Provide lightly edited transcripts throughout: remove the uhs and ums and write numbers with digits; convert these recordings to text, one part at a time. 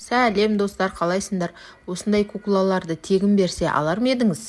Сәлем, достар, қалайсыңдар? Осындай куклаларды тегін берсе, алар ма едіңіз?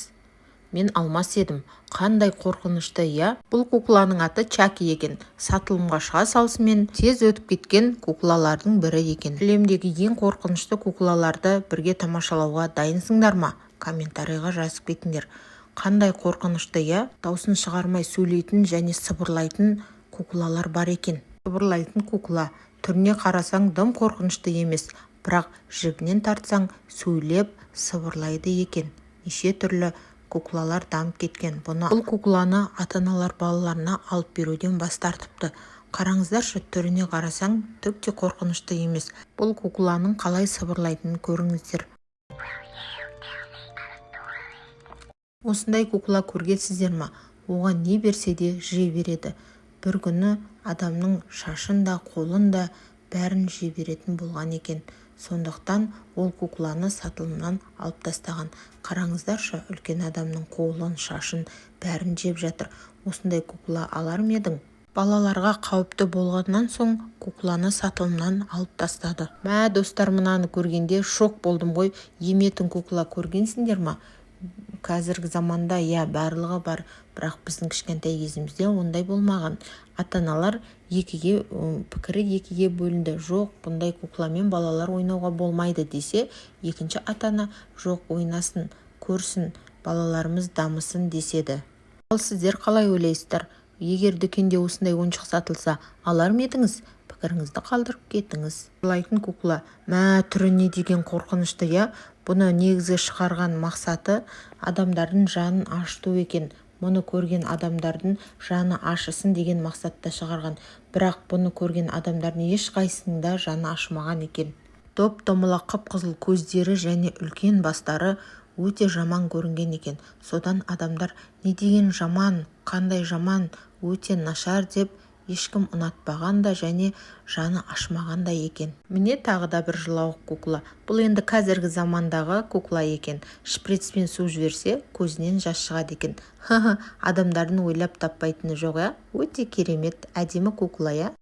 Мен алмас едім. Қандай қорқынышты, иә? Бұл кукланың аты Чаки екен. Сатылымға шыға салысымен тез өтіп кеткен куклалардың бірі екен. Әлемдегі ең қорқынышты куклаларды бірге тамашалауға дайынсыңдар ма? Комментарийға жазып кетіңдер. Қандай қорқынышты, иә? Даусын шығармай сөйлейтін және сыбырлайтын куклалар бар екен. Сыбырлайтын кукла түріне қарасаң, дым қорқынышты емес, бірақ жібінен тартсаң, сөйлеп сыбырлайды екен. Неше түрлі куклалар дамып кеткен. Бұны, бұл кукланы ата-аналар балаларына алып беруден бас тартыпты. Қараңыздаршы, түріне қарасаң, түк те қорқынышты емес. Бұл кукланың қалай сыбырлайтынын көріңіздер. Осындай кукла көргенсіздер ма? Оған не берсе де, жей береді. Бір күні адамның шашын да, қолын да, бәрін жей беретін болған екен. Сондықтан ол кукланы сатылымнан алып тастаған. Қараңыздаршы, үлкен адамның қолын, шашын, бәрін жеп жатыр. Осындай кукла алар ма едің? Балаларға қауіпті болғаннан соң, кукланы сатылымнан алып тастады. Мә, достар, мынаны көргенде шок болдым ғой. Еметін кукла көргенсіңдер ма? Қазіргі заманда, иә, барлығы бар, бірақ біздің кішкентай кезімізде ондай болмаған. Ата-аналар екіге, пікірі екіге бөлінді. Жоқ, бұндай кукламен балалар ойнауға болмайды десе, екінші ата-ана жоқ, ойнасын, көрсін, балаларымыз дамысын деседі. Ал сіздер қалай ойлайсыздар? Егер дүкенде осындай ойыншық сатылса, алар ма едіңіз? Пікіріңізді қалдырып кетіңіз. Сыбырлайтын кукла, мә, түрі не деген қорқынышты, иә? Бұны негізгі шығарған мақсаты адамдардың жанын ашыту екен. Мұны көрген адамдардың жаны ашысын деген мақсатта шығарған, бірақ бұны көрген адамдардың ешқайсысының да жаны ашымаған екен. Доп-домалақ қып-қызыл көздері және үлкен бастары өте жаман көрінген екен. Содан адамдар не деген жаман, қандай жаман, өте нашар деп ешкім ұнатпаған да және жаны ашымаған да екен. Міне, тағы да бір жылауық кукла. Бұл енді қазіргі замандағы кукла екен. Шприцпен су жіберсе, көзінен жас шығады екен. Х, адамдардың ойлап таппайтыны жоқ, иә? Өте керемет, әдемі кукла, иә?